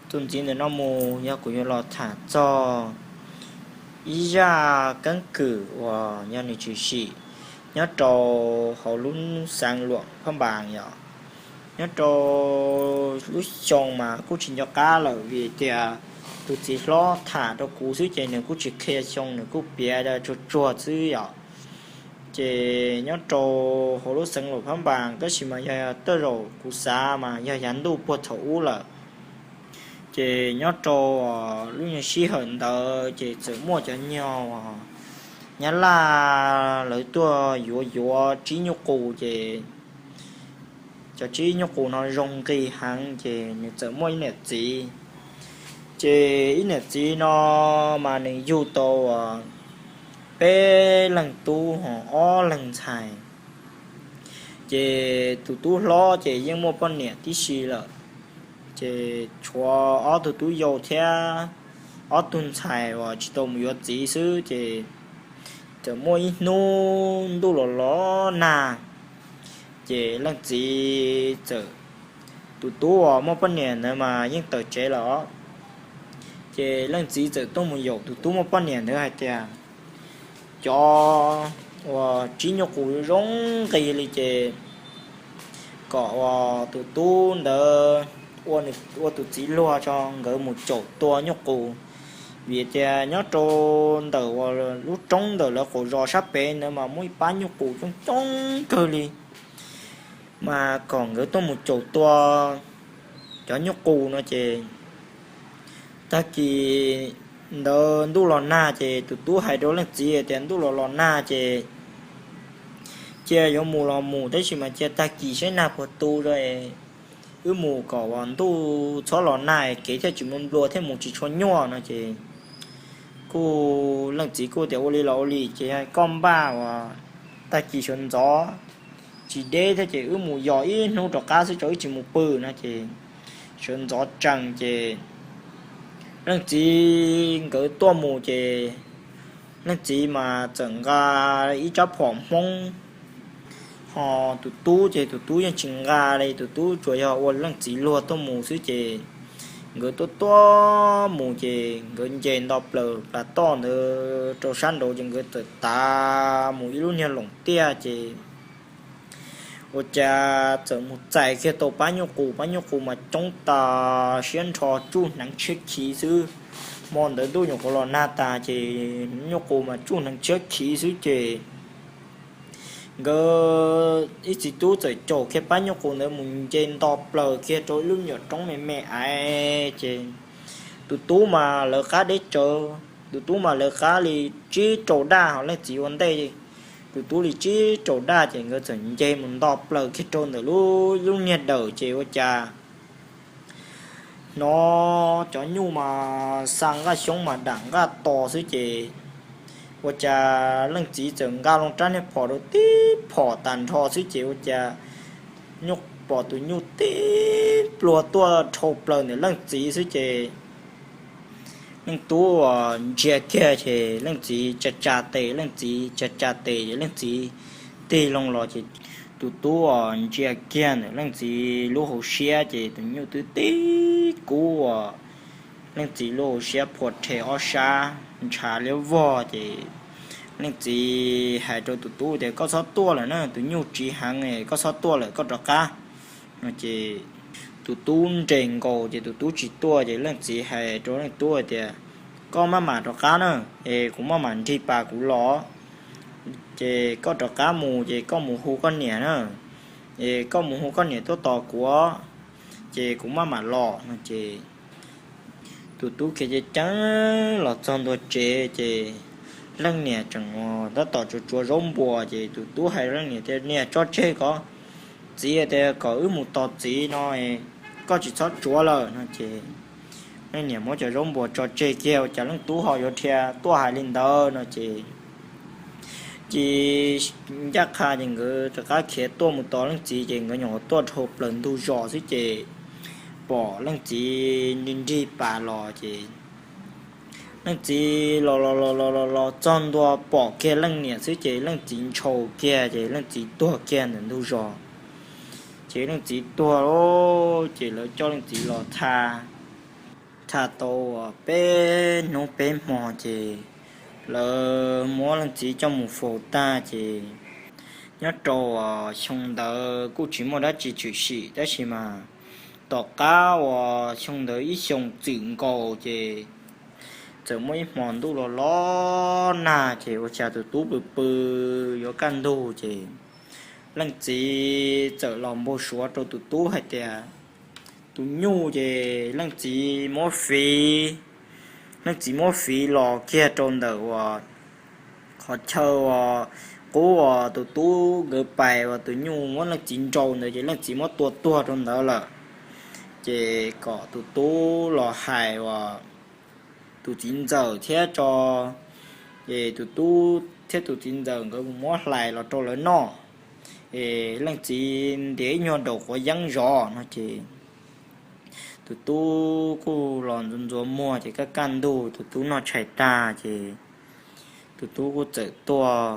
Tus ntxiv ntawm no mus yog kuv yuav los tham txog ib zaj keeb kwm uas yog nws tshwm sim nyob rau hauv lub xeev Luam Phab Npas yom. Nyob rau lub xyoo mas kuj tsis nco qab lawm vim tias tus txiv hlob tham rau kuv xwb ces nws kuj tsis qhia xyoo, nws kuj piav tsuag tsuag xwb yom. Ces nyob rau hauv lub xeev Luam Phab Npas tab sis mas yog tej zaum kuv xav mas yog yav ntuj puag thaum ub lawm. Ces nyob rau lub nyuag sij hawm ntawd ces txawm muaj cov nyuag Nyab Laj lawv tuaj yuav yuav tsib nyuj qus ces cov tsib nyuj qus no zoo nqis heev ces nws txawm muaj ib niam txiv. Ces ib niam txiv no mas nws yug tau peb leeg tub ho ob leeg ntxhais. Ces tus tub hlob ces yeej muaj poj niam tib si lawm, ces tshuav ob tug tub yau thiab ob tug ntxhais uas tsis tau mus yuav txiv xwb. Ces txawm muaj ib hnub ntuj los los nag, ces leej txiv txawm, tus tub uas muaj poj niam ntawd mas yeej tawm tsev lawm. Ces leej txiv txawm tuaj mus yaum tus tub muaj poj niam ntawd hais tias, cov uas tsib nyuj qus zoo nqis li ces kom uas tus tub ntawd ua tus txiv luag tso, nkawd mus caum tua nyuj qus. Vim tias nyob rau ntawm uas lub roob ntawm lawv qaum zos sab pem ntawd mas muaj ib pab nyuj qus coob coob kawg li, mas kom nkawd tuaj mus caum tua cov nyuj qus no ces tag kis ntawd ntuj los nag ces tus tub hais rau leej txiv tias ntuj los los nag ces cia yuav mus los mus tab sis mas cia tag kis saib nag puas tu, wb mus kom uas ntuj txhob los nag kev thiaj tsis nplua nplua thiaj mus tsis tshua nyuaj no ces kuj leej txiv kuj tias ua li los ua li ces koj npaj uas tag kis sawv ntxov tsis deb thiab ces wb mus yos ib hnub rov qab xwb tso wb tsis mus pw no ces sawv ntxov tsees ces leej txiv nkawd tuaj mus ces leej txiv mas txawm nqa ib rab phom Hmoob, ho tus tub ces tus tub yeej tsis nqa li, tus tub tsuas yog ua leej txiv luag tuaj mus xwb ces nkawd tuaj tuaj mus ces nkawd nce nto plaws pas toj ntawd rau sab nraud ces nkawd txawm tav mus ib lub niag loos tiaj ces ua cas txawm mus txais kiag tau pab nyuj qus, pab nyuj qus mas coob tas siab nrho tsuj hneev tshiab khiv xwb. Hmo ntawd ntuj nyuam qhuav los nag tas ces nyuj qus mas tsuj hneev tshiab khiv xwb ces nkawd ib txiv tub txawm caum kiag pab nyuj qus ntawd mus nce nto plaws kiag rau ib lub nyuam roob me me aiv ces tus tub mas lawv qab deb tsawv, tus tub mas lawv qab li tsib rau daj ho leej txiv ua ntej tus tub li tsib rau daj ces nkawd txawm nce mus nto plaws kiag rau ntawm lub, lub niag dawm ces ua cas hnov cov nyuj mas xa nqaj xyoob mas dam nqaj tos xwb ces ua cas leej txiv txawm nqa loo rab niag phom rau tib phom tas nrho xwb ces ua cas nyuj, pom tus nyuj tib plua tuaj dhau plaws ntawm leej txiv xwb ces leej tub uas ntsia kiag ces leej txiv tsa tsa tes, leej txiv tsa tsa tes ces leej txiv tig loo los ces tus tub uas ntsia kiag ntawm leej txiv lub hauv siab ces tus nyuj twb tib kub uas leej txiv lub hauv siab phua rhe ob sab ntshav liab vog ces leej txiv hais rau tus tub tias koj txhob tuaj lawm na, tus nyuj tsiv heev, koj txhob tuaj lawm, koj rov qab no ces tus tub nres nkaus ces tus tub tsis tuaj ces leej txiv hais rau leej tub tias koj maj mam rov qab na, es kuv maj mam nrig pas kuv los, ces koj rov qab mus ces koj mus hu koj niam na, es koj mus hu koj niam tuaj tos kuv, ces kuv maj mam los no ces tus tub khiav ceev ceev los txog ntua tsev ces leej niam tseem tab tom tsuav tsuav zaub npuas ces tus tub hais leej niam tias niam tso tseg kom txiv tias kom wb mus tos txiv no, koj tsis txhob tsuav lawm no ces leej niam muab cov zaub npuas tso tseg kiag ua cas leej tub ho yuav dhia tuaj hais li ntawd no ces ces ncaj qha ces nkawd rov qab khiav tuaj mus tos leej txiv ces nkawd nyuam qhuav tuaj dhau plaws ntug zos xwb ces pom leej txiv nrig nrig pas los ces leej txiv los los los los los los txog ntua pom kiag leej niam xwb ces leej txiv ntshaus kiag ces leej txiv tuag kiag ntawm ntug zos. Ces leej txiv tuag lawm ces lawv coj leej txiv los tha Tham tau peb hnub peb hmo ces lawv muab leej txiv coj mus faus tag ces nyob rau xyoo ntawd kuj tsis muaj dab tsi tshwm sim tab sis mas tom qab uas xyoo ntawd ib xyoo txwm nkaus ces txawm muaj ib hmo ntuj los los nag ces ua cas tus tub pw pw yuav kaj ntug ces leej txiv txawm los npau suav rau tus tub hais tias tus nyuj ces leej txiv muab fiv, leej txiv muab fiv los kiag rau ntawm uas qhov chaw uas qub uas tus tub nkawd pais uas tus nyuj muab leej txiv nrau ntawd ces leej txiv muab tua tuag rau ntawd lawm. Ces kom tus tub los hais uas tus txiv ntxawm thiab tso, ces tus tub thiab tus txiv ntxawm nkawd mus muab hlais los rau lawv noj, es leej txiv ntiav ib nyuag daus quav yeeb zov no ces tus tub kuj los ntxuav ntxuav muag ces kaj kaj ntug tus tub noj tshais tag ces tus tub kuj txawm tuaj,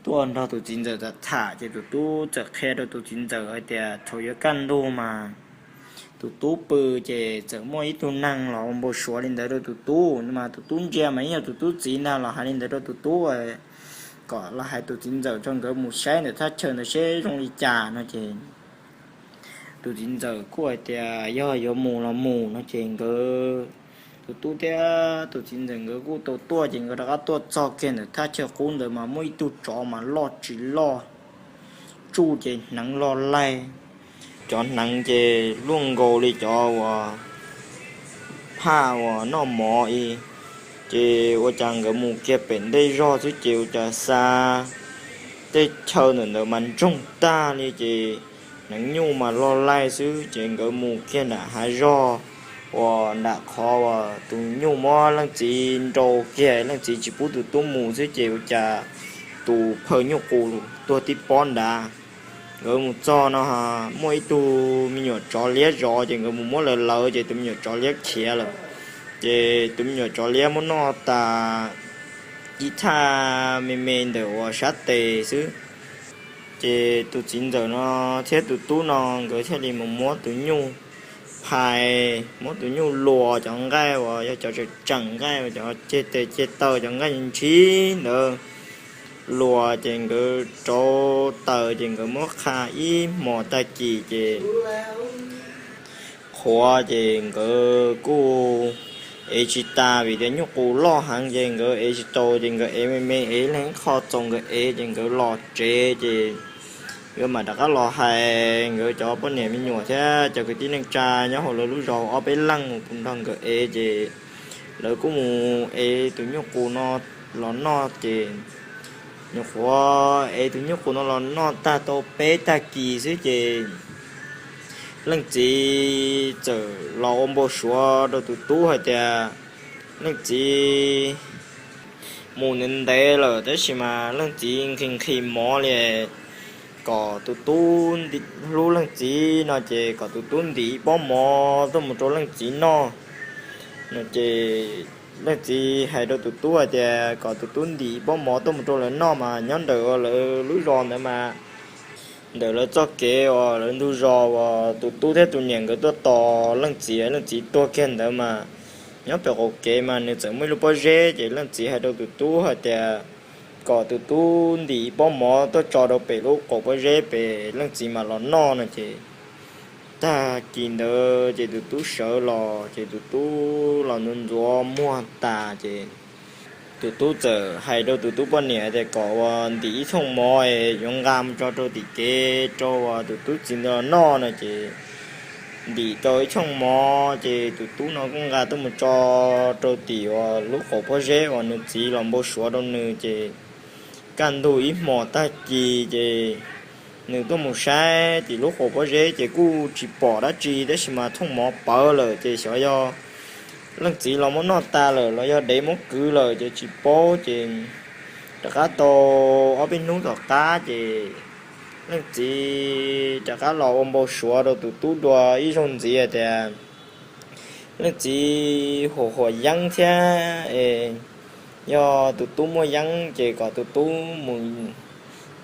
tuaj nrog tus txiv ntxawm tham tham ces tus tub txawm qhia rau tus txiv ntxawm hais tias thaum yuav kaj ntug mas tus tub pw ces txawm muaj ib tug neeg los ua npau suav li ntawd rau tus tub mas tus tub ntsia mas ib yog tus tub txiv ntag los hais li ntawd rau tus tub, kom los hais tus txiv ntxawm tso nkawd mus saib ntawm thaj chaw ntawd seb zoo li cas no ces tus txiv ntxawm kuj hais tias yog yuav mus los mus no ces nkawd, tus tub thiab tus txiv ntxawm nkawd kuj tau tuaj ces nkawd rov qab tuaj txog kiag ntawm thaj chaw qub ntawd mas muaj ib tug tsov mas loj tsis loj, tsuj ces hneev loj laig, cov hneev ces luaj nkaus li cov uas phaj uas noj mov ib. Ces ua cas nkawd mus kiag pem ntej zog xwb ces ua cas xa tej chaw ntawm ntawd mas ntsoog tag li ces hneev nyuj mas loj laig xwb ces nkawd mus kiag nram hav zog uas nram qhov uas tus nyuj muab leej txiv nrau kiag leej txiv tsis pub tus tub mus xwb ces ua cas tus phaw nyuj qus tuag tib pob nrad. Nkawd mus txog no muaj ib tug me nyuam tsov liab zov ces nkawd mus muab lawv lawv ces tus me nyuam tsov liab khiav lawm. Ces tus me nyuam tsov liab muab noj tas ib thaj me me ntawm uas sab tes xwb. Ces tus txiv ntxawm no thiab tus tub no nkawd thiaj li mus muab tus nyuj phais, muab tus nyuj luas cov nqaij uas yog cov tseem tseem nqaij uas cov ceg tes ceg taw cov nqaij ntshib ntawd luas ces nkawd rauv taws ces nkawd muab qha ib hmos tag kis ces qhuav ces nkawd kuj ev tsis tas vim tias nyuj qus loj heev ces nkawd ev tsis tau ces nkawd ev me me ev leej qho txaus nkawd ev ces nkawd los tsev ces nkawd mam rov qab los hais nkawd cov poj niam me nyuam thiab cov kwv tij neej tsa nyob hauv lawv lub zos ob peb leej mus nrog nkawd ev ces lawv kuj mus ev tus nyuj qus no los noj ces nyuam qhuav ev tus nyuj qus no los noj tag tau peb tag kis xwb ces leej txiv txawm los ua npau suav rau tus tub hais tias leej txiv mus ntev ntev lawm tab sis mas leej txiv nqhis nqhis mov li kom tus tub hlub leej txiv no ces kom tus tub ntim ib pob mov tuaj mus rau leej txiv noj no ces leej txiv hais rau tus tub hais tias kom tus tub ntim ib pob mov tuaj mus rau lawv noj mas nyob ntawm lawv lub zos ntawd mas ntawm lawv txoj kev uas lawv ntug zos uas tus tub thiab tus niam nkawd tuaj tos leej txiv, leej txiv tuag kiag ntawd mas nyob pem qaum kev mas nws txawm muaj ib lub pob zeb ces leej txiv hais rau tus tub hais tias kom tus tub ntim ib pob mov tuaj tso rau pem lub qaum pob zeb pem leej txiv mam los noj no ces tag kis ntawd ces tus tub sawv los ces tus tub los ntxuav ntxuav muag tas ces tus tub txawm hais rau tus tub poj niam tias kom ua ntim ib thooj mov es yuav nqa mus tso rau tim kev rau tus tub txiv ntawd los noj no ces ntim tau ib thooj mov ces tus tub no kuj nqa tuaj mus tso rau tim uas lub qaum pob zeb uas nws txiv los npau suav rau nws ces kaj ntug ib hmos tag kis ces nws tuaj mus saib tim lub qaum pob zeb ces kuj tsis pom dab tsi tab sis mas thooj mov pawv lawm ces xyov yog leej txiv los muab noj tas lawm los yog dev muab kwv lawm ces tsis paub ces rov qab tau ob peb hnub tom qab ces leej txiv rov qab los ua npau suav rau tus tub dua ib zaug ntxiv tias leej txiv huam huam yeeb thiab es yog tus tub muaj yeeb ces kom tus tub mus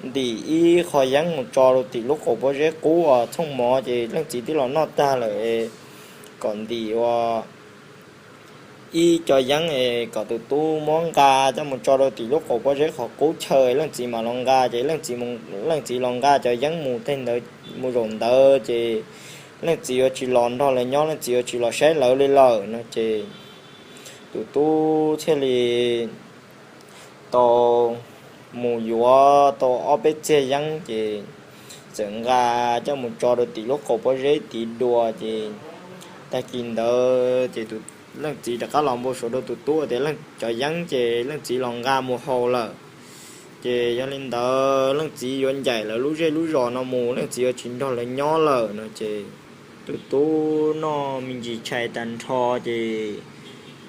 ntim ib qho yeeb mus tso rau tim lub qaum pob zeb qub uas thooj mov ces leej txiv twb los noj tag lawm es kom ntim ua ib co yeeb es kom tus tub muab nqa coj mus tso rau tim lub qaum pob zeb qhov qub chaw, leej txiv mam los nqa. Ces leej txiv, leej txiv los nqa cov yeeb mus tej ntawd, mus zaum ntawd ces leej txiv yuav tsis los nrog lawv nyob, leej txiv yuav tsis los saib lawv li lawm no ces tus tub thiaj li tau mus yuav tau ob peb txiag yeeb ces txawm nqa coj mus tso rau tim lub qaum pob zeb tid dua ces tag kis ntawd ces tus, leej txiv rov qab los npau suav rau tus tub tias cov yeeb ces leej txiv los nqa mus haus lawm. Ces yog li ntawd leej txiv yuav ncaim lawv lub zej lub zos no mus, leej txiv yuav tsis nrog lawv nyob lawm no ces tus tub noj me ntsis tshais tag nrho ces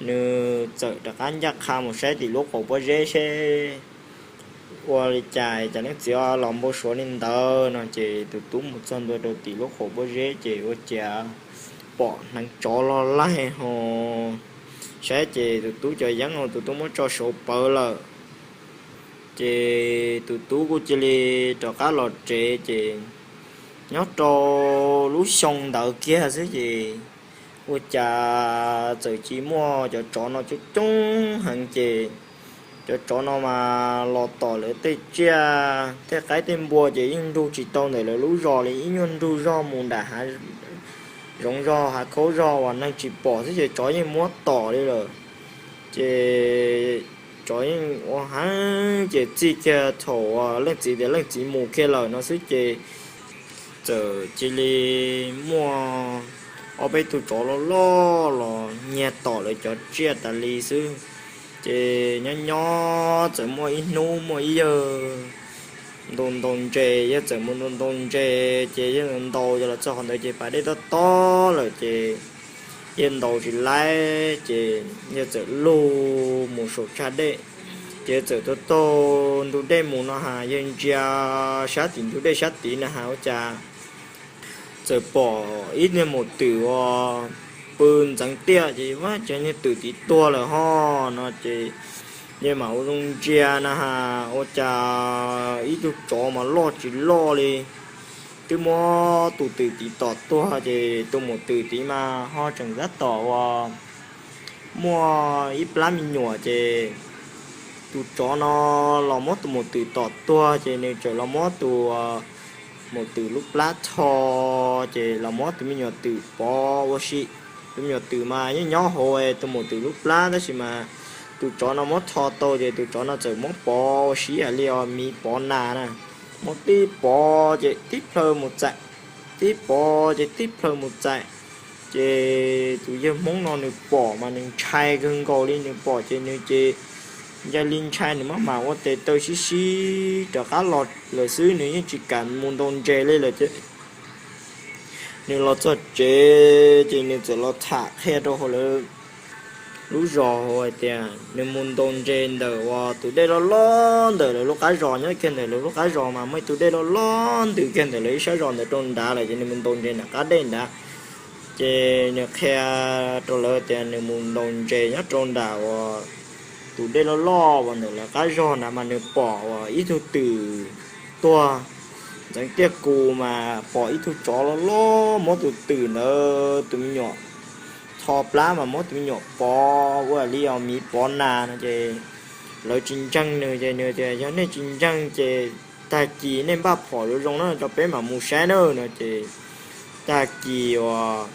nws txawm rov qab ncaj qha mus saib tim lub qaum pob zeb seb ua li cas cov leej txiv los npau suav li ntawd no ces tus tub mus txog ntua rau tim lub qaum pob zeb ces ua cas pom hneev tsov loj laig ho saib ces tus tub cov yeeb tus tub muab tso saud pawv lawm. Ces tus tub kuj cia li rov qab los tsev ces nyob rau lub xyoo ntawd kiag xwb ces ua cas txawm cia muaj cov tsov no coob coob heev ces cov tsov no mas los tom lawv tej tsiaj tej qaib tej npua ces yeej nrug tsis tau ntawm lawv lub zos li, ib nyuag nrug zog mus nram hav zoov zog hav khaub zog uas neeg tsis pom xwb ces tsov yeej muab tom li lawm. Ces tsov yeej ua heev ces txij kiag thaum leej txiv tias leej txiv mus kiag lawm no xwb ces txawm cia li muaj ob peb tug tsov loj loj los nyiag tom lawv cov tsiaj tas li xwb. Ces nyob nyob txawm muaj ib hnub muaj ib yawg ntaus ntaus ntses, yawg txawm mus ntaus ntaus ntses ces yawg ntaus ntaus los txog qhov ntawd ces pas dej tob tob lawm ces yawg ntaus tsis laib ces yawg txawm lug mus saum tsag dej. Ces txawm taug taug ntug dej mus no has, yawg ntsia sab tim ntug dej sab tid na has ua cas txawm pom ib niag maum twm uas pw ntxeev tiaj ces ua cas niag twm tid tuag lawm ho no ces yawg mam ua zoo ntsia na has ua cas ib tug tsov mas loj tsis loj li twb muab tus twm tid tom tuag ces tus maum twm tid mas ho tseem tab tom uas muaj ib plab me nyuam ces tus tsov no los muab tus maum twm tom tuag ces nws txawm los muab tus maum twm lub plab tho ces los muab tus me nyuam twm pov ua si. Tus me nyuam twm mas yeej nyob hauv tus maum twm lub plab tab sis mas tus tsov no muab tho tau ces tus tsov no txawm muab pov ua si ib yam li miv pov nas na, muab tib pov ces tib plhaw mus txaim, tib pov ces tib plhaw mus txaim. Ces tus yawg Hmoob no nws pom mas nws ntshai kawg nkaus li, nws pom ces nws ces ntshai li ntshai, nws maj mam ua tes taw sib sib rov qab los lawm xwb, nws yeej tsis kam mus ntaus ntses li lawm ces nws los txog tsev ces nws txawm los tham qhia rau hauv lawv lub zos hais tias nws mus ntaus ntses ntawm uas tus dej loj loj ntawm lawv lub qab zos, nyob kiag ntawm lawv lub qab zos mas muaj ib tug dej loj loj ntws kiag ntawm lawv ib sab zos ntawd rau nrad lawm ces nws mus ntaus ntses nram qab dej nrad. Ces nws qhia rau lawv tias nws mus ntaus ntses nyob rau nram uas tus dej loj loj uas ntawm lawv qab zos nrad mas nws pom uas ib tug twm tuag ntxeev tiaj kus mas pom ib tug tsov loj loj muab tus twm ntawd tus me nyuam tho plab mas muab tus me nyuam pov ua li os miv pov nas no ces lawv tsis ntseeg nws ces nws tias yog nej tsis ntseeg ces tag kis nej npaj phom zoo zoo na rau peb mam mus saib na no ces tag kis uas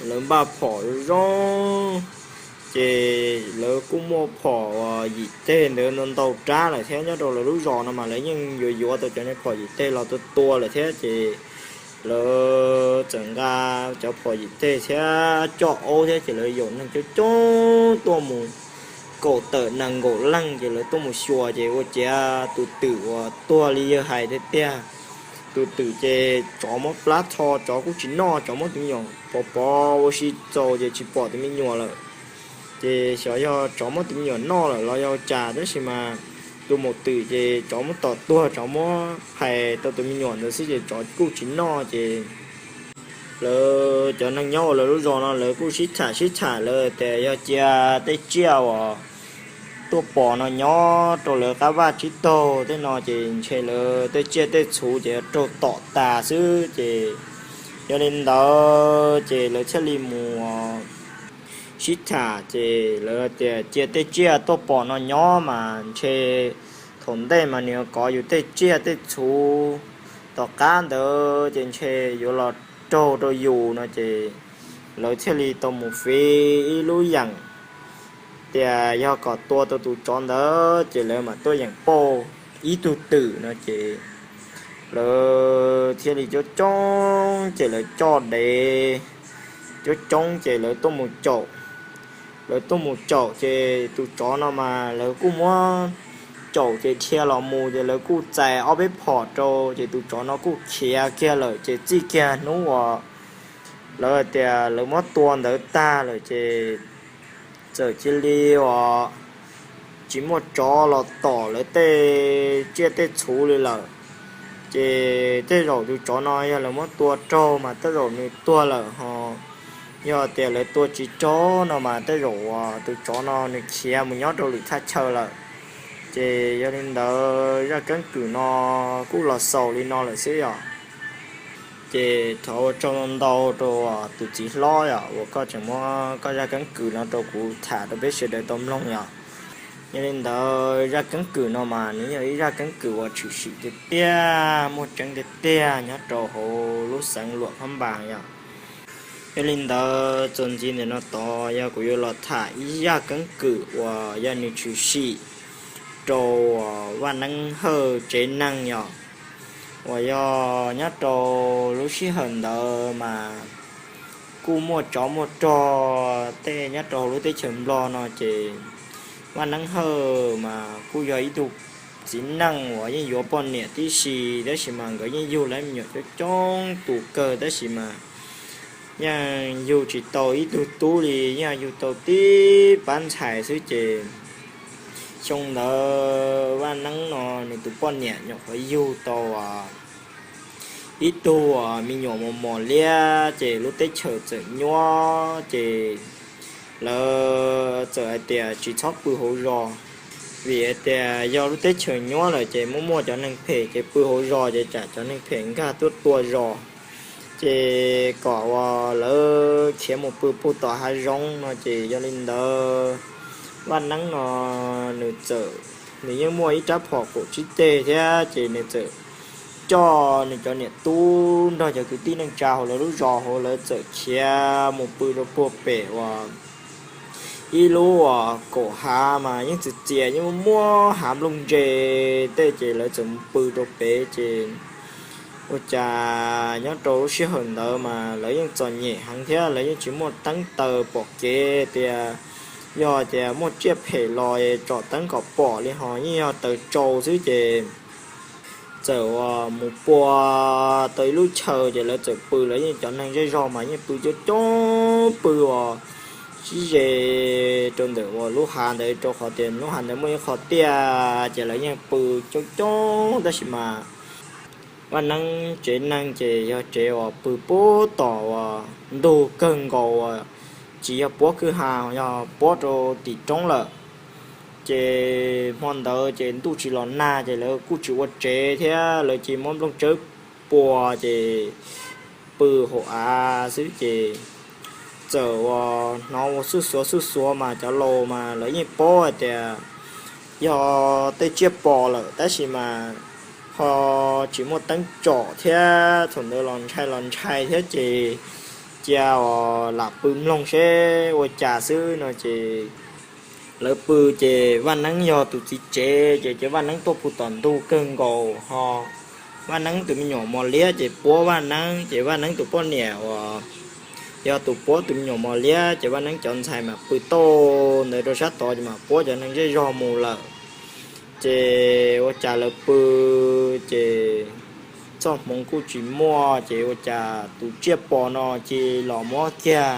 lawv npaj phom zoo zoo ces lawv kuj muaj phom uas yim teg ntawd ntau ntau rab lawm thiab, nyob rau lawv lub zos no mas lawv yeej yuav yuav tau cov niag phom yim teg los tua tua lawm thiab ces lawv txawm nqa cov phom yim teg thiab coj aub thiab ces lawv yaum neeg coob coob tuaj mus kaum tawm nees nkaum leej ces lawv tuaj mus xyuas ces ua ciav tus twm uas tuag li yawg hais tiag tiag. Tus twm ces tsov muab plab tho, tsov kuj tsis noj, tsov muab tus me nyuam pov pov ua si txaus ces tsis pom tus me nyuam lawm. Ces xyov yog tsov muab tus me nyuam noj lawm los yog cas, tab sis mas tus maum twm ces tsov muab tom tuag, tsov muab phais tau tus me nyuam ntawd xwb ces tsov kuj tsis noj ces lawv cov neeg nyob ua lawv lub zos no lawv kuj sib tham sib tham lawv tias yog cia tej tsiaj uas tuaj pom no nyob rau lawv qab vaj tsib taug tej no ces ntshe lawv tej tsiaj tej txhu ces raug tom tas xwb ces yog li ntawd ces lawv thiaj li mus sib tham ces lawv tias cia tej tsiaj tuaj pom no nyob mas ntshe thaum ntej mas nws yuav kov yus tej tsiaj tej txhu, tom qab ntawd ces ntshe yuav los raug rau yus no ces lawv thiaj li tau mus fiv ib lub yeem tias yog kom tua tau tus tsov ntawd ces lawv mam tuaj yeem pauj ib tug twm no ces lawv thiaj li coob coob ces lawv coj dev coob coob ces lawv tuaj mus caum. Lawv tuaj mus caum ces tus tsov no mas lawv kuj muab caum ces dhia los mus ces lawv kuj txais ob peb phom rau ces tus tsov no kuj khiav kiag lawm ces txij kiag hnub uas lawv tias lawv muab tua ntawd tag lawm ces txawm cia li uas tsis muaj tsov los tom lawv tej tsiaj tej txhu li lawm. Ces tej zaum tus tsov no yog lawv muab tua raug mas tej zaum nws tuag lawm ho yog tias lawv tua tsis raug no mas tej zaum uas tus tsov no nws khiav mus nyob rau lwm thaj chaw lawm. Ces yog li ntawd zaj keeb kwm no kuj los xaus li no lawm xwb yom. Ces thov ua tsaug ntau rau tus txiv hlob yom uas koj tseem muab koj zaj keeb kwm no rau kuv tham rau peb sawv daws tau mloog yom. Yog li ntawd zaj keeb kwm no mas nws yog ib zaj keeb kwm uas tshwm sim tiag tiag muaj tseeb tiag tiag nyob rau hauv lub xeev Luam Phab Npas yom. Yog li ntawd txuas ntxiv ntawm no tod yog kuv yuav los tham ib zaj keeb kwm uas yog nws tshwm sim rau Vaj Neeb Hawj tsev neeg yom, uas yog nyob rau lub sij hawm ntawd mas kuj muaj tsov muaj rog tej nyob rau hauv lub teb chaws Nplog no ces Vaj Neeb Hawj mas kuj yog ib tug txiv neej uas yeej yuav poj niam tib si, tab sis mas nkawd yeej yug lawv me nyuam coob coob tus kawg tab sis mas yeej yug tsis tau ib tug tub li, yeej yug tau tib pab ntxhais xwb ces xyoo ntawd Vaj Neeb no nws tus poj niam nyuam qhuav yug tau ib tug me nyuam mos mos liab ces lub teb chaws txawm nyuab ces lawv txawm hais tias tsis txhob pw hauv zos, vim hais tias yog lub teb chaws nyuab lawm ces muaj muaj cov neeg phem ces pw hauv zos ces tsam cov neeg phem nkag tuaj tua zos, ces kom uas lawv khiav mus pw puag tom hav zoov no ces yog li ntawd Vaj Neeb no nws txawm, nws yeej muaj ib rab phom kaum tsib teg thiab ces nws txawm coj nws cov niam tub nrog cov kwv tij neej tsa hauv lawv lub zos hauv lawv txawm khiav mus pw rau puag pem uas ib lub uas kaum hav mas yeej txias txias yeej muaj hav nplooj ntse tej ces lawv txawm mus pw rau pem ces ua cas nyob rau lub sij hawm ntawd mas lawv yeej txom nyem heev thiab lawv yeej tsis muaj teeb taws pom kev tias yog tias muaj tsiaj phem los tsom teeb kom pom li ho yeej yog taws tsau xwb ces txawm uas mus pua tau ib lub chaw ces lawv txawm pw lawv yeej cov neeg zej zog mas yeej pw coob coob pw uas sib ze rau ntawm uas lub hav ntawd rau qhov tias lub hav ntawd muaj ib qho tiaj ces lawv yeej pw coob coob tab sis mas Vaj Neeb tsev neeg ces yog tsev uas pw puag tom uas ntug kawg nkaus uas tsis yog puab kwj ha, yog puab rau tim roob lawm. Ces hmo ntawd ces ntuj tsis los nag ces lawv kuj tsis ua tsev thiab lawv cia muab nplooj tsawb pua ces pw hauv av xwb ces txawm uas hnov ua xuj xuav xuj xuav mas cov laus mas lawv yeej paub hais tias yog tej tsiaj pom lawm tab sis mas ho tsis muaj teeb tsom thiab thaum ntawd los ntshai los ntshai thiab ces cia uas lam pw mloog seb ua cas xwb no ces lawv pw ces Vaj Neeb yog tus txiv tsev ces ces Vaj Neeb tuaj pw tom ntug kawg nkaus ho Vaj Neeb tus me nyuam mos liab ces puab Vaj Neeb ces Vaj Neeb tus poj niam uas yog tus puab tus me nyuam mos liab ces Vaj Neeb cov ntxhais mas pw tauj ntawd rau sab tod ces mas puab cov neeg zej zog mus lawm. Ces ua cas lawv pw ces txoj hmoov kuj tsis muaj ces ua cas tus tsiaj pom no cia los muab kiag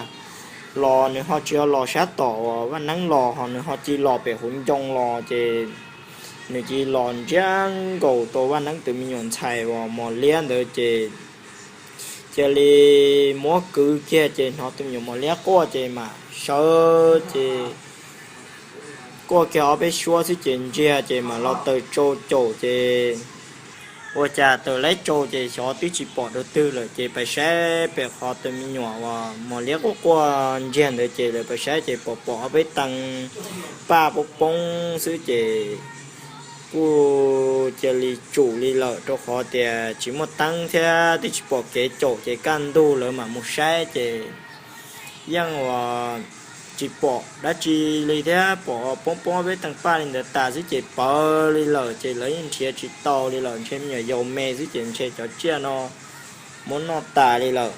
los nws ho tsis yog los sab tom uas Vaj Neeb los ho nws ho cia los pem hauv ncoo los ces nws cia los ntsiab nkaus tau Vaj Neeb tus me nyuam ntxhais uas mos liab ntawd ces cia li muab kwv kiag ces hnov tus me nyuam mos liab quaj ces mam sawv ces quaj kiag ob peb suab xwb ces ntsiag ces mam los taws tsau caum ces Ua cas taws laib tsau ces xyov twb tsis pom dua twg lawm ces pais saib pem qhov tus me nyuam uas mos liab quaj quaj ntsiag ntawd ces lawv pais saib ces pom pom ob peb tee paj poob poob xwb ces kuj cia li tsum li lawm rau qhov tias tsis muaj teeb thiab twb tsis pom kev caum ces kaj ntug lawv mam mus saib ces yeej uas tsis pom dab tsi li thiab pom poob poob ob peb tee paj li ntawd tas xwb ces pawv li lawm ces lawv yeej nrhiav tsis tau li lawm ntshe me nyuam yaus me xwb ces ntshe cov tsiaj no muab noj tas li lawm.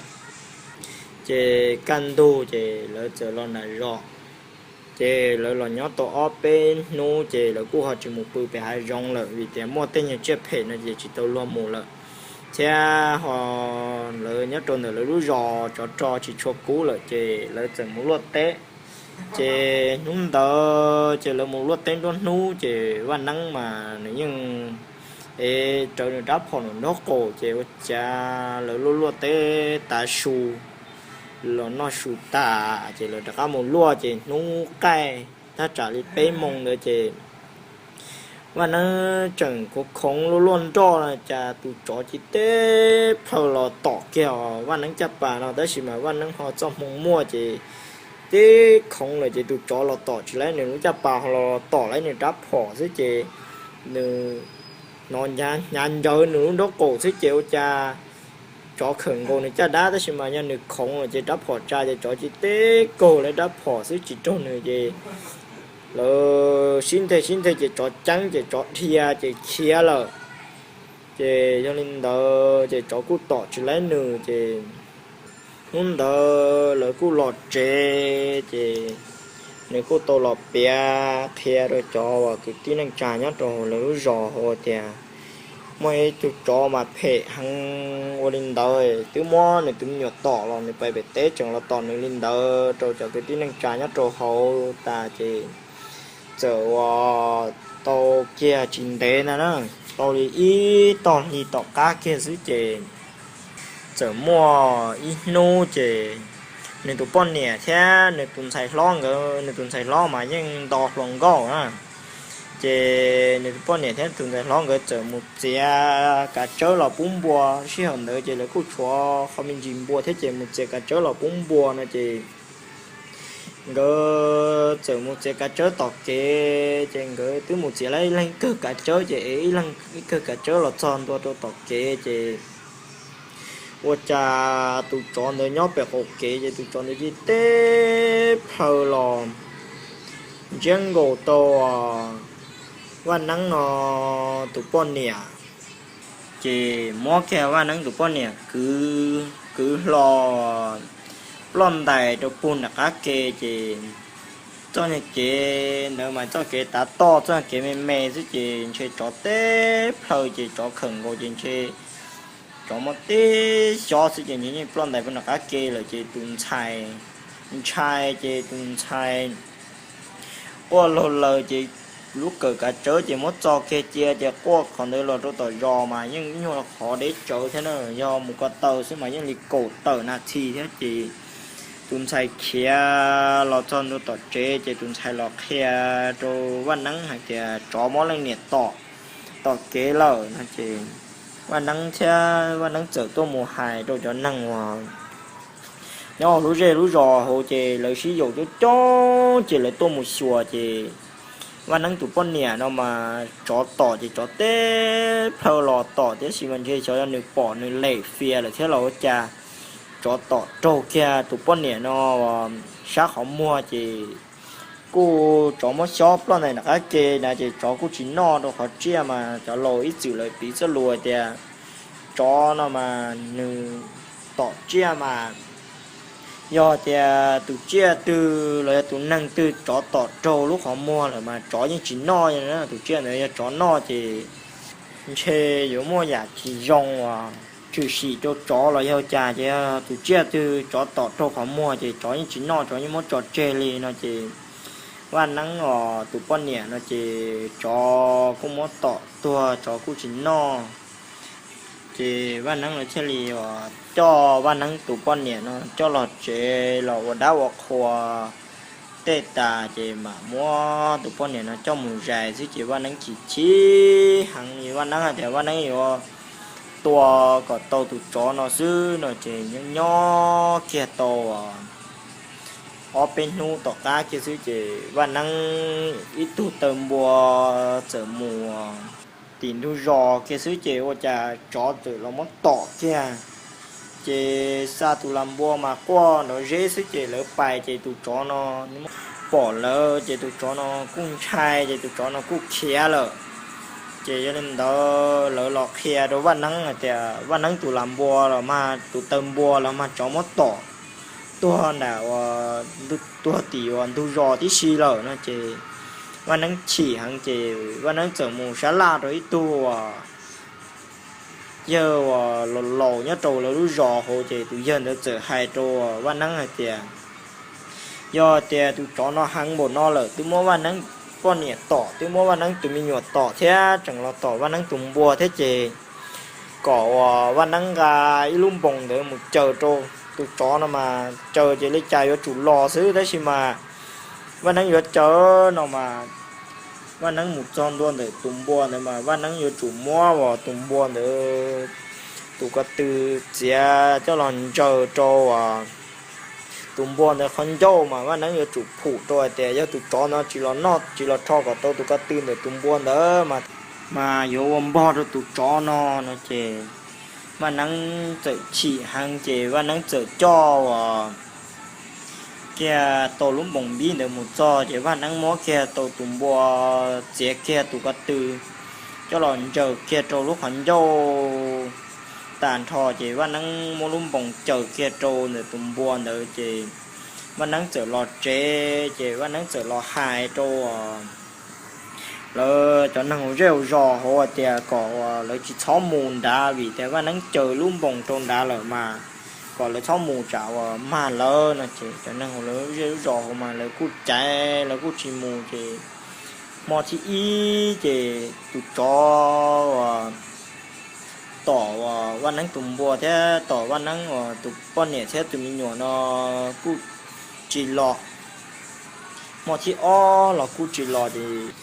Ces kaj ntug ces lawv txawm los nram zos. Ces lawv los nyob tau ob peb hnub ces lawv kuj ho tsis mus pw pem hav zoov lawm vim tias muaj tej nyuag tsiaj phem no ces tsis tau luag mus lawm. Thiab ho lawv nyob rau ntawm lawv lub zos tsov rog tsis tshua kub lawm ces lawv txawm mus luaj teb. Ces hnub ntawd ces lawv mus luaj teb nruab hnub ces Vaj Neeb mas nws yeej ev rawv nws rab phom nraub qaum ces ua cas lawv luaj luaj teb tav su los noj su tas ces lawv rov qab mus luaj ces hnub qaij thaj tsam li peb moos ntawd ces Vaj Neeb tseem khoov khoov luaj luaj nroj no cas tus tsov cia teb plhaw los tom kiag Vaj Neeb caj pas no tab sis mas Vaj Neeb ho txoj hmoo muaj ces teb khoov lawm ces tus tsov los tom tsis laib nws lub caj pas ho los tom laib nws rab phom xwb ces nws hnov hnyav ntsawv nws lub nraub qaum xwb ces ua cas tsov khawm nkaus nws caj dab tab sis mas yog nws khoov lawm ces rab phom tsa ces tsov cia teb kaug laib rab phom xwb tsis raug nws ces lawv sib nthe sib nthe ces tsov ceeb ces tsov dhia ces khiav lawm. Ces yog li ntawd ces tsov kuj tom tsis laib nws ces hnub ntawd lawv kuj los tsev ces nws kuj tau los piav qhia rau cov uas kwv tij neej tsa nyob rau hauv lawv lub zos hais tias muaj ib tug tsov mas phem heev ua li ntawd twb muab nws tus me nyuam tom los nws pais pem teb tseem los tom nws li ntawd rau cov kwv tij neej tsa nyob rau hauv tas ces txawm uas tau kiag tsis ntev ntag na, tau li ib tog hli tom qab kiag xwb ces txawm muaj ib hnub ces nws tus poj niam thiab nws tus ntxhais hlob nkawd, nws tus ntxhais hlob mas yeej nto hluas nkauj na, ces nws tus poj niam thiab tus ntxhais hlob nkawd txawm mus txiav kav tsawb los pub npua. Sij hawm ntawd ces lawv kuj tshuav qhov me ntsis npua thiab ces mus txiav kav tsawb los pub npua no ces nkawd txawm mus txiav kav tsawb tom kev ces nkawd twb mus txiav lawm ib leeg kawg kav tsawb ces ev ib leeg ib kawg kav tsawb los txog ntua rau tom kev ces ua cas tus tsov ntawd nyob pem qaum kev ces tus tsov ntawd cia teb plhaw los ntsiab nkaus tau Vaj Neeb no tus poj niam ces muab kiag Vaj Neeb tus poj niam kwv, kwv hlo ploj ntais rau puag nram qab ke ces txoj kev ntawd mas txoj kev tav toj txoj kev me me xwb ces ntshe tsov teb plhaw ces tsov khawm nkaus ces ntshe tsov muab tib xyob xwb ces ntshe yeej ploj ntais puag nram qab ke lawm ces tus ntxhais ntshai ces tus ntxhais quaj laug laws ces lub kawm kav tsawb ces muab txo kiag cia ces quaj qhov ntawd los rau tom zos mas yeej ib nyuag qhov deb tsawv thiab na, yog mus ko taw xwb mas yeej li kaum tawm nas this thiab ces tus ntxhais khiav los txog ntua tom tsev ces tus ntxhais los qhia rau Vaj Neeb hais tias tsov muab leej niam tom tom kev lawm no ces Vaj Neeb thiab Vaj Neeb txawm tuaj mus hais rau cov neeg uas nyob lub zej lub zos hauv ces lawv sib yaum coob coob ces lawv tuaj mus xyuas ces Vaj Neeb tus poj niam no mas tsov tom ces tsov teb plhaw los tom tiam sis mas ntshe xyov yog nws pom nws lem fias lawm thiab los ua cas tsov tom raug kiag tus poj niam no sab qhov muag ces kuj tsov muab xyob ploj ntais nram qab ke na ces tsov kuj tsis noj rau qhov tsiaj mas cov laus ib txwm lawv piv txoj lus tias tsov no mas nws tom tsiaj mas yog tias tus tsiaj twg los yog tus neeg twg tsov tom raug lub qhov muag lawm mas tsov yeej tsis noj, tus tsiaj ntawd yog tsov noj ces ntshe yuav muaj yam tsis zoo uas tshwm sim rau tsov los yog cas ces yog tus tsiaj twg tsov tom raug qhov muag ces tsov yeej tsis noj, tsov yeej muab tso tseg li no ces Vaj Neeb os tus poj niam no ces tsov kuj muab tom tuag tsov kuj tsis noj. Ces Vaj Neeb lawv thiaj li uas coj Vaj Neeb tus poj niam no coj los tsev los ua dab ua qhua tej tas ces mam muab tus poj niam no coj mus zais xwb ces Vaj Neeb chim chim heev li, Vaj Neeb hais tias Vaj Neeb yuav tua kom tau tus tsov no xwb no ces nyob nyob kiag tau ob peb hnub tom qab kiag xwb ces Vaj Neeb ib tug taw npua txawm mus tim ntug zos kiag xwb ces ua cas tsov txawm los muab tom kiag. Ces xa tus lam npua mas quaj nrov zeb xwb ces lawv pais ces tus tsov no pom lawv ces tus tsov no kuj ntshai ces tus tsov no kuj khiav lawm. Ces yog li ntawd lawv los qhia rau Vaj Neeb hais tias Vaj Neeb tus lam npua los mas tus taw npua los mas tsov muab tom tuag nram uas tuag tim uas ntug zos tib si lawm no ces Vaj Neeb chim heev ces Vaj Neeb txawm mus sab laj rau ib tug uas yawg uas laus laus nyob rau lawv lub zos hauv ces tus yawg ntawd txawm hais rau Vaj Neeb hais tias yog tias tus tsov no heev npaum no lawm twb muab Vaj Neeb poj niam tom, twb muab Vaj Neeb tus me nyuam tom thiab tseem los tom Vaj Neeb tus npua thiab ces kom uas Vaj Neeb nqa ib lub npoos ntawd mus caws rau tus tsov no mas caws ces li cas yuav tsum los xwb tab sis mas Vaj Neeb yuav caws no mas Vaj Neeb mus txog ntua ntawm tus npua ntawd mas Vaj Neeb yuav tsum muab uas tus npua ntawd tus ko tw txiav coj los ntsaws rau tus npua ntawd qhov ncauj mas Vaj Neeb yuav tsum phum rau hais tias yog tus tsov no tsis los noj tsis los rho kom tau tus ko tw ntawm tus npua ntawd mas yuav ua npog rau tus tsov no no ces Vaj Neeb txawm chim heev ces Vaj Neeb txawm coj uas kiag tau lub npoos npib ntawd mus txog ces Vaj Neeb muab kiag tau tus npua txiav kiag tus ko tw coj los ntsaws kiag rau lub qhov ncauj tas nrho ces Vaj Neeb muab lub npoos caws kiag rau ntawm tus npua ntawd ces Vaj Neeb txawm los tsev ces Vaj Neeb txawm los hais rau lawv cov neeg hauv zej hauv zos hauv hais tias kom uas lawv tsis txhob mus nrad vim tias Vaj Neeb caws lub npoos rau nrad lawm mas kom lawv txhob mus tsam uas mag lawv no ces cov neeg hauv lawv zej lub zos hauv mas lawv kuj caiv lawv kuj tsis mus ces hmo thib ib ces tus tsov uas tom uas Vaj Neeb tus npua thiab tom Vaj Neeb uas tus poj niam thiab tus me nyuam no kuj tsis los. Hmo thib ob los kuj tsis los ces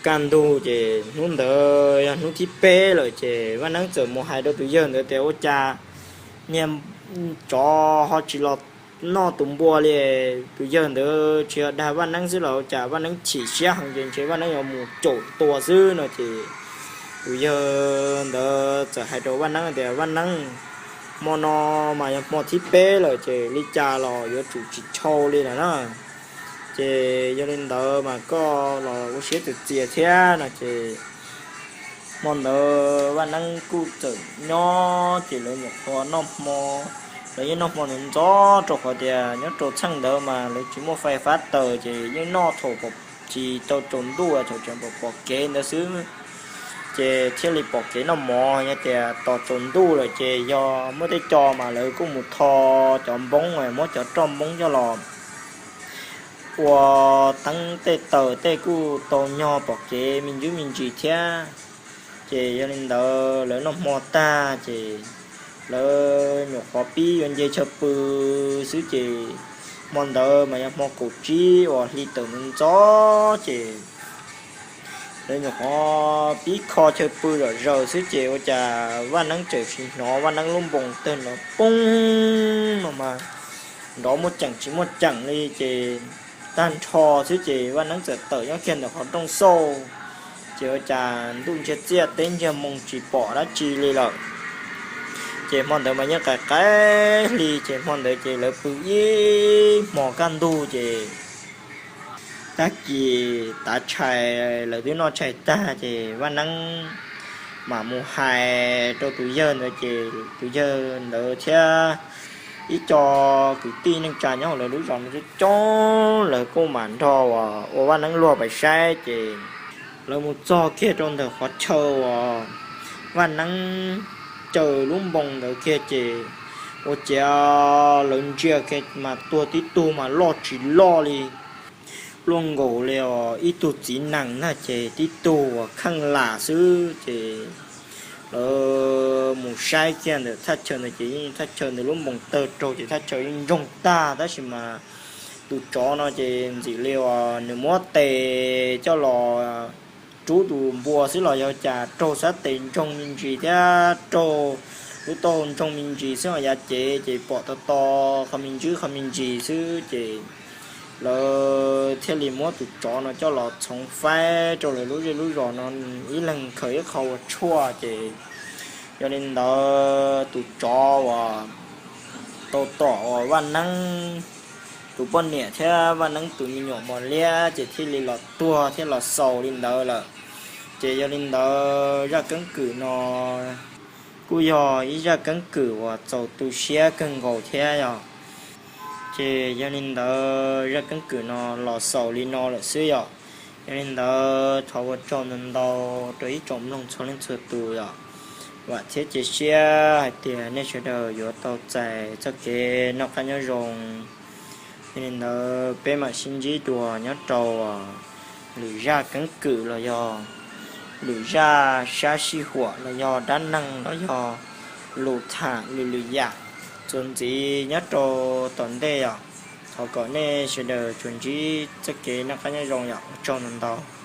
kaj ntug ces hnub ntawd yog hnub thib peb lawm ces Vaj Neeb txawm mus hais rau tus yawg ntawd tias ua cas niag tsov ho tsis los noj tus npua li. Tus yawg ntawd tsis yog dag Vaj Neeb xwb los ua cas Vaj Neeb chim siab heev ces ntshe Vaj Neeb yuav mus caum tua xwb no ces tus yawg ntawd txawm hais rau Vaj Neeb tias Vaj Neeb, hmo no mas yog hmo thib peb lawm ces li cas los yuav tsum tsis dhau li lawm na. Ces yog li ntawd mas koj los ua siab txias txias thiab no ces hmo ntawd Vaj Neeb kuj txawm nyob ces lawv nyuam qhuav noj hmo, lawv yeej noj hmo ntxov ntxov rau qhov tias nyob rau txheej ntawd mas lawv tsis muaj fais fab taws ces yeej noj thaum tsis tau tsaus ntuj thaum tseem pom pom kev ntawd xwb ces thiaj li pom kev noj mov. Yog tias tos tsaus ntuj lawm ces yog muaj tej co mas lawv kuj mus tho cov npoob muab cov roj npoob coj los ua teeb tej taws tej kuj tau nyog pom kev me ntsis me ntsis thiab. Ces yog li ntawd lawv noj hmo tag ces lawv nyuam qhuav pib yuav nce chaw pw xwb ces hmo ntawd mas yog hmo kaum tsib uas hli tawm ntxov ces lawv nyuam qhuav pib kho chaw pw zom zaws xwb ces ua cas Vaj Neeb txawm sim hnov Vaj Neeb lub npoo tawg nrov poob no mas nrov muaj ceem tsis muaj ceem li ces tag nrho xwb ces Vaj Neeb txawm tawm nyob kiag ntawm qhov rooj xauj ces ua cas ntuj ntsiag txiaj teb ntsiag moo tsis pom dab tsi li lawm. Ces hmo ntawd mas yeej qaim qaim hli ces hmo ntawd ces lawv pw ib hmo kaj ntug ces tag kis tav tshais lawv twb noj tshais tag ces Vaj Neeb mam mus hais rau tus yawg ntawd ces tus yawg ntawd thiab ib co kwv tij neej tsa nyob hauv lawv lub zos no coob coob lawv kuj mam nrog uas ua Vaj Neeb luag pais saib ces lawv mus txog kiag rau ntawm qhov chaw uas Vaj Neeb caws lub npoo ntawd kiag ces ua ciav lawv ntsia kiag mas tuag tib tug mas loj tsis loj li, luaj nkaus li ib tug txiv nees na ces tib tug uas kheej lam xwb ces lawv mus saib kiag ntawm thaj chaw ntawd ces yeej thaj chaw ntawd lub npoo tawg raug ces thaj chaw yeej ntsoog tag tab sis mas tus tsov no ces ntxim li uas nws muab tes coj los rub tus npua xwb los yog cas raug sab tes ntsoog me ntsis thiab raug lub taub hau ntsoog me ntsis xwb os. Yav cev ces pom to to qhov me ntsis qhov me ntsis xwb ces lawv thiaj li muab tus tsov no coj los txhoov faib rau lawv lub zej lub zos no, ib leeg khaws ib qho ua tshuaj ces yog li ntawd tus tsov uas tau tom uas Vaj Neeb tus poj niam thiab Vaj Neeb tus me nyuam mos liab ces thiaj li los tuag thiab los xaus li ntawd lawm. Ces yog li ntawd zaj keeb kwm no kuj yog ib zaj keeb kwm uas txaus tu siab kawg nkaus thiab yog. Ces yog li ntawd zaj keeb kwm no los xaus li no lawm xwb yog. Yog li ntawd thov ua tsaug ntau ntau rau ib tsoom mloog txhua leej txhua tus yog. Vam thiab cia siab hais tias nej sawv daws yuav tau txais txoj kev noj qab nyob zoo. Yog li ntawd peb mam sib ntsib dua nyob rau lwm zaj keeb kwm los yog lwm zaj sab sij huam los yog dab neeg los yog lus tham lwm lwm yam txuas ntxiv nyob rau tom ntej os. Thov kom nej sawv daws tsuas ntsib txoj kev noj qab nyob zoo yog ua tsaug ntau ntau.